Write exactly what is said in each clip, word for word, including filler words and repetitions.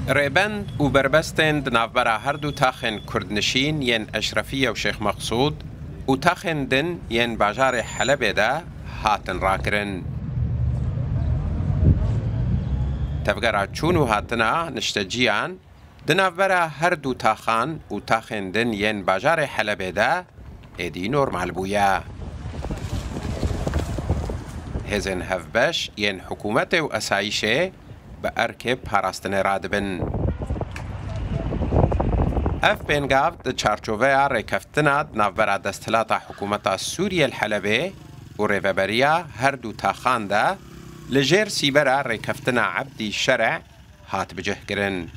Rêbend û berbestên di navbera her du taxên kurdnişîn yên Eşrefiye û Şêx Meqsûd û taxên din yên bajarê Helebê de hatin rakirin. Tevgera çûn û hatina nişteciyan di navbera her du taxan û taxên din yên bajarê Helebê de êdî normal bûye. Hêzên hevbeş yên hikûmetê û esayîşê bi erkê parastinê radibin. Ev pêngav di çarçoveya rêkeftina di navbera desthilata hikûmeta Sûriyê li Helebê û rêveberiya her du taxan de li jêr sîbera rêkeftina Ebdî Şere hat bicihkirin.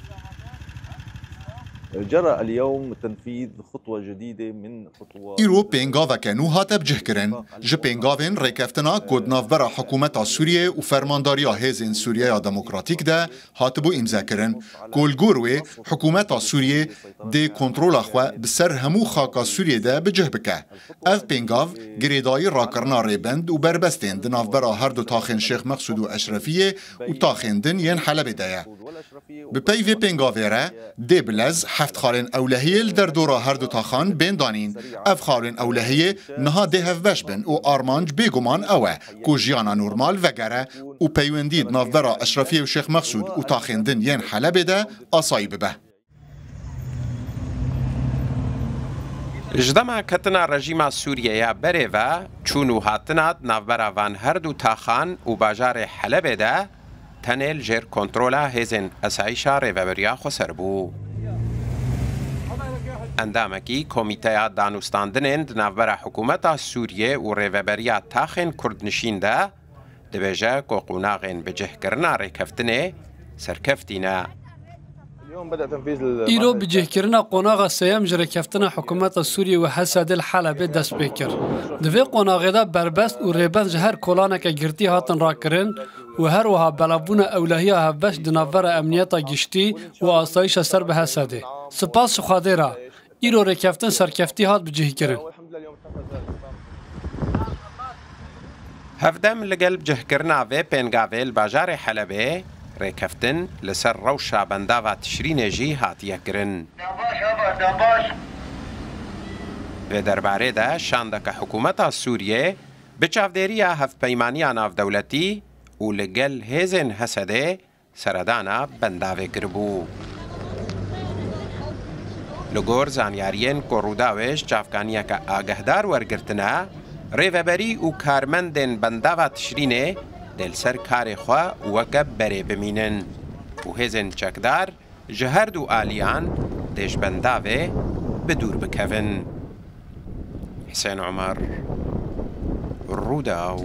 جرى اليوم تنفيذ خطوة جديدة من خطوات Îro pêngaveke nû hate bicihkirin. Ji pêngavên rêkeftina ku di navbera hikûmeta Sûriyê û Fermandariya Hêzên Sûriyeya Demokratîk de hatibû îmzekirin, ku li gor wê hikûmeta Sûriyê dê kontrola xwe bi ser hemû xaka Sûriyê de bi cih bike. Ev pêngav girêdayî rakirina rêbend û berbestên di navbera her du taxên Şêx Meqsûd û Eşrefiyê û taxên din yên Helebê de ye. Bi pey vê pêngavê re dê bi lez heft xalên ewlehiyê li derdora her du taxan bên danîn. Ev xalên ewlehiyê niha dê hevbeş bin û armanc bêguman ew e ku jiyana normal vegere û peywendî di navbera Eşrefiyê û Şêx Meqsûd û taxên din yên Helebê de asayî bibe. Ji dema ketina rejîma Sûriyê ya berê ve çûn û hatina di navbera van her du taxan û bajarê Helebê de tenê li jêr kontrola hêzên esayîşa rêveberiya xweser bû. Endamekî Komîteya Danûstandinên di navbera hikûmeta Sûriyê û rêveberiya taxên kurdnişîn de dibêje ku qonaxên bicihkirina rêkeftinê serkeftî ne. Îro bicihkirina qonaxa sêyem ji rêkeftina hikûmeta Sûriyê û Hesedê li Helebê dest pê kir. Di vê qonaxê de berbest û rêbend ji her kolaneke girtî hatin rakirin û her wiha belavbûna ewlehiya hevbeş di navbera emniyeta giştî û asayîşa ser bi Hesedê. Spas ji Xwedê re, îro rêkeftin serkeftî hat bicihkirin. Hevdem li gel cihkirina vê pêngavê li bajarê Helebê rêkeftin li ser rewşa bendava Tişrînê jî hatiye kirin. Vê derbarê de şandeke hikûmeta Sûriyê bi çavdêriya Hevpeymaniya Navdewletî û li gel hêzên Hesedê seredana bendavê kiribû. Li gor zanyariyên ku Rûdawê ji çavkaniyeke agehdar wergirtine, rêveberî û karmendên bendava Tişrînê dê li ser karê xwe weke berê bimînin û hêzên çekdar ji her du aliyan dê ji bendavê bi dûr bikevin. Hisên Omer, Rûdaw.